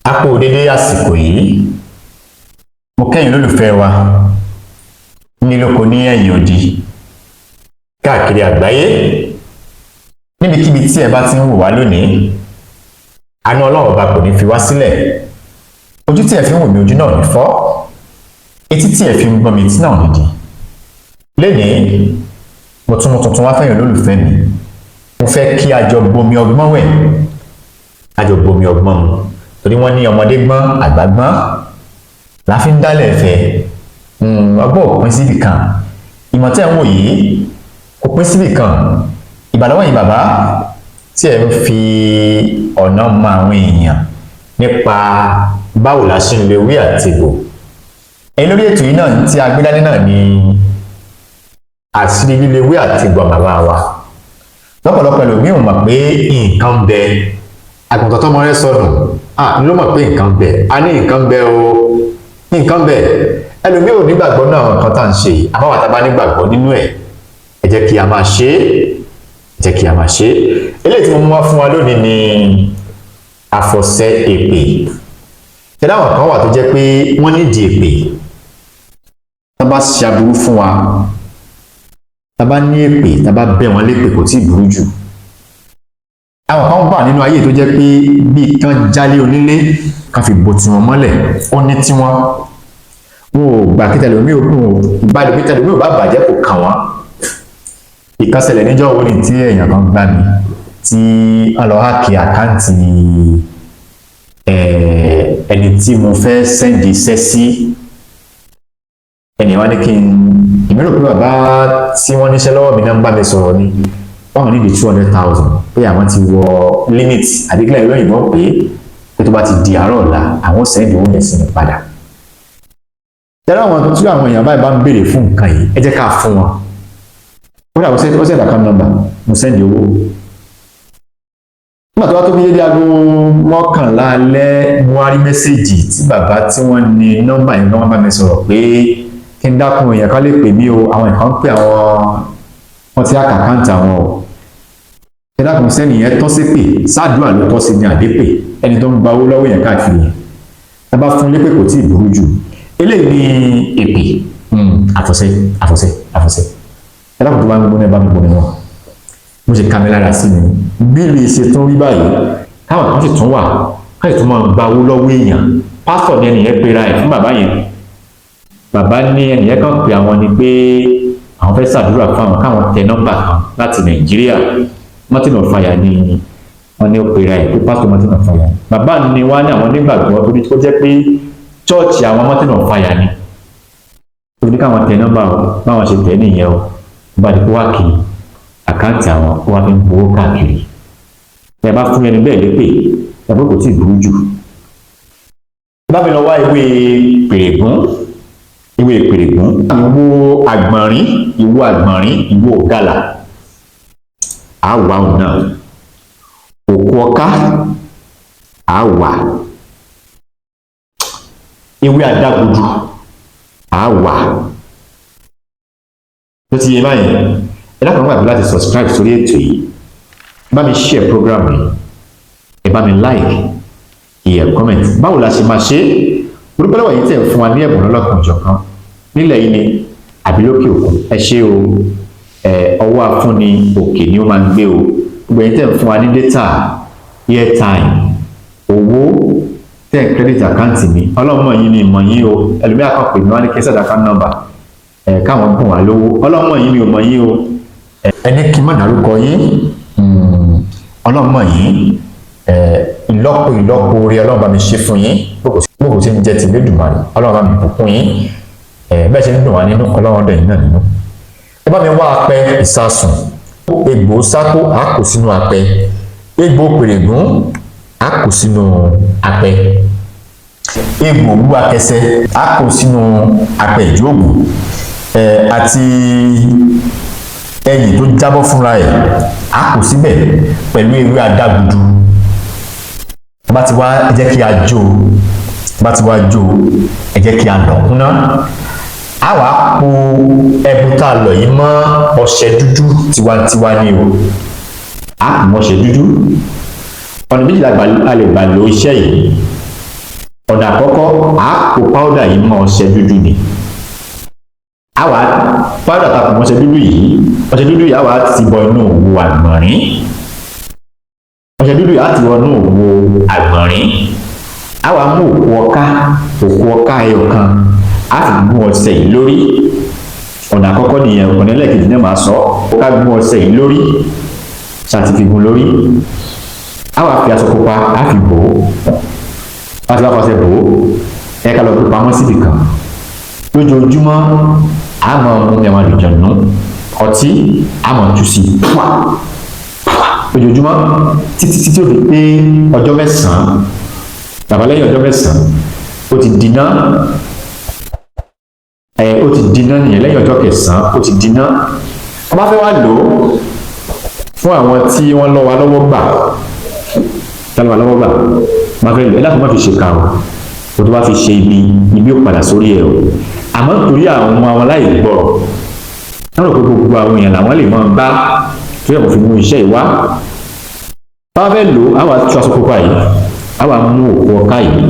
A kú dédé àsìkò yìí. Mo kẹ́yìn olólùfẹ́ wa ní lóko, ní ẹ̀yìn odi, káàkiri àgbáyé, níbikíbi tí ẹ bá ti ń wò wá lónìí. Àánú Ọlọ́run Ọba kò ní fi wá sílẹ̀. Ojú tí ẹ fi ń wò mí, ojú náà ní fọ́. Etí tí ẹ fi ń gbọ́ mi, etí náà ní di. Lénìí, mo tún mú tuntun wá fẹ́yìn olólùfẹ́ mi. Mo fẹ́ kí a jọ bomi ọgbọ́n wẹ̀, a jọ bomi ọgbọ́n mu, torí wọ́n ní ọmọdé gbọ́n, àgbà gbọ́n la fi ń dálẹ̀ ẹ̀fẹ̀. Ọgbọ́n ò pín síbì kan. Ìmọ̀ tẹ́ ń wò yìí kò pín síbì kan. Ìbàlọ́wọ́ yìí, bàbá tí ẹ ń fi ọ̀nà mọ àwọn èèyàn nípa báwo la ṣe ń lo ewé àti egbò. Ẹ̀yin lórí ètò yìí náà tí a gbé dání náà ní àṣírí lílo ewé àti egbò bàbá wa. Lọ́pọ̀lọpọ̀ ẹlòmíì ò mọ̀ pé nǹkan ń bẹ. Àgùntàn tọmọ rẹ̀ sọnù ah ló mọ̀ pé nǹkan ń bẹ. A ní nǹkan ń bẹ o, nǹkan ń bẹ. Ẹlòmíì ò nígbàgbọ́ náà àwọn nǹkan tá à ń ṣe yìí. Àmọ́ àwọn tá a bá nígbàgbọ́ nínú ẹ̀, ẹ jẹ́ kí a máa ṣe é, ẹ jẹ́ kí a máa ṣe é. Eléyìí tí mo mú wá fún wa lónìí ni àfọ̀ṣẹ èpè. Tẹ́lẹ̀, àwọn kan wà tó jẹ́ pé wọ́n nídìí èpè. Tá bá ṣe aburú fún wa, tá bá ní èpè, tá bá bẹ́ wọn lépè, kò tí ì burú jù. Àwọn kan wà nínú ayé tó jẹ́ pé bí kan jálé onílé kan fi bò tiwọn mọ́lẹ̀, ó ní tiwọn. Wọn ò gbà kí tẹlẹmí ò ìbálò, bí tẹlẹmí ò bá bàjẹ́, kò kàn wọ́n. Ìkànsẹ̀lẹ̀ níjọ́ wo ni tí èèyàn kan gbá mi tí wọ́n lọ hack account ẹni tí mo fẹ́ send iṣẹ́ sí. Ẹni wá ní kí n èmi rò pé bàbá tí wọ́n níṣẹ́ lọ́wọ́ mi náà ń bá mi sọ̀rọ̀ ni. Báwọn níbi 200,000, pé àwọn ti wọ limit, àbí kílẹ̀ ìlú òyìnbó, pé tó bá ti di àárọ̀ ọ̀la, àwọn send owó yẹn sí mi padà. Tẹ́lẹ̀, àwọn tí àwọn èèyàn báyìí bá ń béèrè fún nǹkan yìí, ẹ jẹ́ ká fún wọn. Kódà ó send account number, mo send owó. Nígbà tó wá tó bí dédé aago 11 alẹ́, mo wá rí message tí bàbá tí wọ́n ní nọ́mbà yẹn wọ́n bá mi sọ̀rọ̀ pé kí n dákun, èèyàn kan lè pè mí o, àwọn èèyàn kan ń pè àwọn, wọ́n ti hack account àwọn o. Ẹ dákun, sẹ́ni yẹn tọ́ sí pè sáàdúrà ló tọ́ sí ní àdépè ẹni tó ń gba owó lọ́wọ́ yẹn káàkiri yẹn? Tá bá fún lépè, kò tí ì burú jù. Eléyìí ní èpè, àfọ̀ṣẹ, àfọ̀ṣẹ, àfọ̀ṣẹ. Ẹ dákun, tó bá ń gbóná, ẹ bá mi bomi wọn. Mo ṣe ká mi lára sí mi bí lè ṣe tún rí báyìí, káwọn kan sì tún wà káyọ̀ tó máa gba owó lọ́wọ́ èèyàn. Pásítọ̀ ní ẹnìyẹn pera ẹ̀ fún bàbá yẹn. Bàbá ní ẹnìyẹn kan pè àwọn ni pé àwọn fẹ́ ṣàdúrà fún àwọn, káwọn tẹ nọ́mbà kan láti Nàìjíríà. Mountain of Fire ni wọ́n ní ó pera ẹ̀ pé pásítọ̀ Mountain of Fire. Bàbá ni wá ní àwọn onígbàgbọ́, torí tó jẹ́ pé church àwọn Mountain of Fire ni, torí káwọn tẹ nọ́mbà o. Báwọn ṣe tẹ̀ nìyẹn o. Bá di kó wá kiri account àwọn, ó wá fi ń gbowó káàkiri. Ẹ bá fún ẹni bẹ́ẹ̀ lépè, ẹ bó kò tí ì burú jù. Bá mi lọ wá ewé pèrègún, ewé pèrègún, ìwo àgbọ̀nrín, ìwo àgbọ̀nrín, ìwo gàlà, á wà òun náà. Òkú ọká á wà. Ewé adágudu á wà. Tó ti yé báyìí, ẹ dákun, gbàgbé láti subscribe sórí ètò yìí. Bá mi share program yìí, ẹ bá mi like, ìyẹ comment. Báwo la ṣe máa ṣe é? Orúkọ lọ́wọ́ yìí tẹ̀ ń fún wa ní ẹ̀bùn lọ́lọ́kan òjọ̀kan nílẹ̀ yìí ni àbí lókè òkun, ẹ ṣé o. Ẹ ọwọ́ afúnni òkè ni ó máa ń gbé o. Gbogbo ẹ̀yin tẹ̀ ń fún wa ní data, airtime, owó tẹ̀ ń credit account mi, ọlọ́mọ yìí ni ìmọ̀ yín o. Ẹlòmíà kan pè mí, wá ní kí n send account number ẹ̀ káwọn bùn wá lówó. Ọlọ́mọ yìí mi ò mọ̀ yín o. Ẹni kí n má dárúkọ yín, ọlọ́mọ yìí, ìlọ́po ìlọ́po orí Ọlọ́run bá mi ṣe fún yín. Gbogbo tí ń jẹ́ ti Lédùmarè, Ọlọ́run bá mi bùkún yín. Bẹ́ẹ̀ ṣe ń dùn wá nínú, Ọlọ́run dẹ̀ yín náà nínú. Ẹ bá mi wá apẹ ìsasùn, egbò sákó, á kó sínú apẹ. Egbò pèrègún, á kó sínú apẹ. Egbò òwú akẹsẹ, á kó sínú apẹ ìjóògùn àti ẹyìn tó jábọ́ fúnra ẹ̀, á kó síbẹ̀ pẹ̀lú ewé adágudu. Bá ti wá, ẹ jẹ́ kí a jó. Bá ti wá jó, ẹ jẹ́ kí a lọ̀ kúnná. A wàá po ẹbu tá a lọ̀ yìí mọ́ ọṣẹ dúdú tiwantiwa ni o. A pò mọ́ ọṣẹ dúdú. Ọ̀nà méjìlá a lè gbà lo iṣẹ́ yìí. Ọ̀nà àkọ́kọ́, a kó powder yìí mọ́ ọṣẹ dúdú ni. A wá powder ta pọ̀ mọ́ ọṣẹ dúdú yìí, ọṣẹ dúdú yìí, a wá ti bọ inú òwú àgbọ̀nrín. Ọṣẹ dúdú yìí, á ti wọnú òwú àgbọ̀nrín. A wá mú òkú ọká, òkú ọká ẹyọ kan, á fi gún ọṣẹ yìí lórí. Ọ̀nà àkọ́kọ́ nìyẹn. Ọ̀nà ẹlẹ́ẹ̀kejì náà máa sọ. Ká gún ọṣẹ yìí lórí, ṣàtìfìgún lórí, á wá fi aṣọ pupa, á fi bò ó. Wá ti wá fọṣẹ bò ó, ẹ ká lọ fi pamọ́ síbì kan. Lójoojúmọ́, a máa mú ẹ̀wọ̀n àlùjọ̀nù ọtí, a máa tú sí púà púà lójoojúmọ́ títí títí ó fi pé ọjọ́ 9. Bàbá, lẹ́yìn ọjọ́ 9, ó ti dínà. Ẹ ó ti dínà nìyẹn. Lẹ́yìn ọjọ́ kẹsàn-án, ó ti dínà. Wọ́n bá fẹ́ wá lò ó fún àwọn tí wọ́n lọ́ wa lọ́wọ́ gbà, tá lọ́ wa lọ́wọ́ gbà máa fẹ́ lò ẹ láti má fi ṣèkà o. Kó tó bá fi ṣe ibi, ibi ó padà sórí ẹ o. Àmọ́ torí àwọn ọmọ àwọn aláìgbọrọ̀ wọ́n rò pé gbogbo àwọn èèyàn làwọn lè máa bá tó yẹ kó fi mú iṣẹ́ ìwá bá fẹ́ lò ó, á wà tú aṣọ pupa yìí, á wà mú òkú ọká yìí,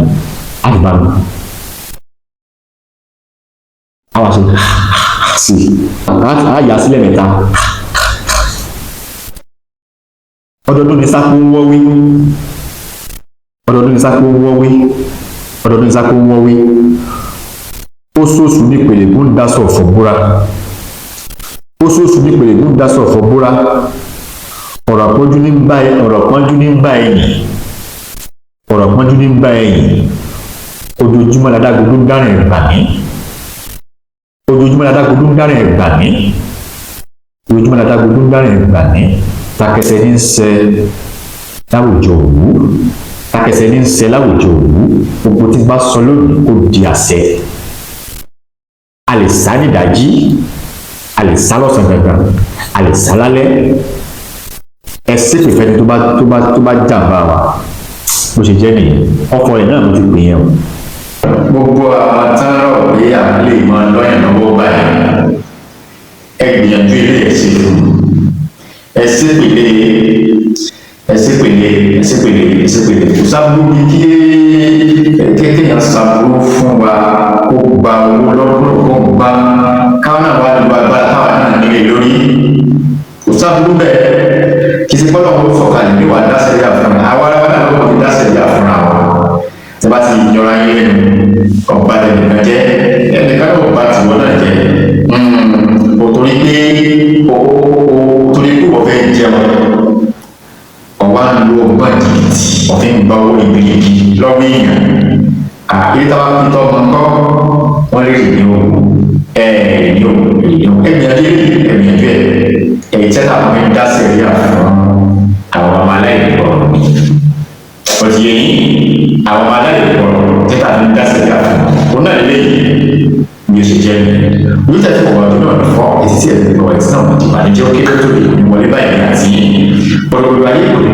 á fi bá mi, á wà ṣe sí, á yà sílẹ̀ mẹ́ta. Ọdọọdún ni sápó ń wọ́wé, ọdọọdún ni sápó ń wọ́wé, ọdọọdún ni sápó ń wọ́wé. Oṣooṣù ní pèlègún daṣọ ọ̀fọ̀ búra, oṣooṣù ní pèlègún daṣọ ọ̀fọ̀ búra. Ọ̀rọ̀ pọ́njú ní ń bá ọ̀rọ̀ pọ́njú ní ń bá ẹ̀yìn, ọ̀rọ̀ pọ́njú ní ń bá ẹ̀yìn. Ojoojúmọ́ ladágogo ń dárìn ẹ̀gbà mí, ojoojúmọ́ ladágogo ń dárìn ẹ̀gbà mí, ojoojúmọ́ ladágogo ń dárìn ẹ̀gbà mí. Takẹsẹ̀ ní ń sẹ láwùjọ òwú, takẹsẹ̀ ní ń sẹ láwùjọ òwú. Gbogbo tí bá sọ lónìí, kó di àṣẹ. A lè sá nídàájí, a lè sá lọ́sàn gangan, a lè sá lálẹ́. Ẹ ṣépè fẹ́ni tó bá jàǹbá wa. Bó ṣe jẹ́ nìyẹn. Ọkọ rẹ̀ náà ló ti pè yẹn o. Gbogbo àwọn tán rọ̀ pé àwọn lè máa lọ́yàn lọ́wọ́ báyìí, ẹ gbìyànjú ilé ẹ̀ ṣe fún ẹ ṣépèlé, ẹ ṣépèlé, ẹ ṣépèlé, ẹ ṣépèlé. Kò sábúrú bí kí kéèyàn ṣàbúrú fún wa, kó gba owó lọ́dún, kó gba káwọn náà wá lu agbára táwa náà nílé lórí. Kò sábúrú bẹ́ẹ̀. Kì í ṣe gbọ́dọ̀ kó sọ̀kalẹ̀ ní wàá dá sẹ́ríà fúnra àwa ara wa náà ló fi dá sẹ́ríà fúnra wa. Tí a bá ti yanra yín lẹ́nu, ọba tẹnìkan jẹ́, ẹnìkan náà ọba tìwọ́ náà jẹ́. O torí pé o torí pé wọ́n fẹ́ jẹun, ọba ń lo ọgbọ́n jìbìtì, ọ̀fin gba owó ribiribi lọ́wọ́ èèyàn. Àbí táwa fi tọ́ ọmọ kọ́ wọ́n lè rìn ní o, ẹ̀ ní o, ní o. Ẹ gbìyànjú ẹ, gbìyànjú ẹ. Ẹ̀yìn tẹ́tà fún mi dá sẹ̀ríà fún àwọn ọmọ aláìgbọràn ni. Ó ti yé yín, àwọn ọmọ aláìgbọràn tẹ́tà fún mi dá sẹ̀ríà fún òun náà lélẹ́yìí bí o ṣe jẹ́ mi. Wíńtà tí kò wá ọdún náà fọ́ etí tí ẹ̀ ti gbọ́ ẹ̀ tí náà mo ti bànújẹ́ ó kéré tó lè ní wọlé báyìí àti gbogbo ayé kò ní.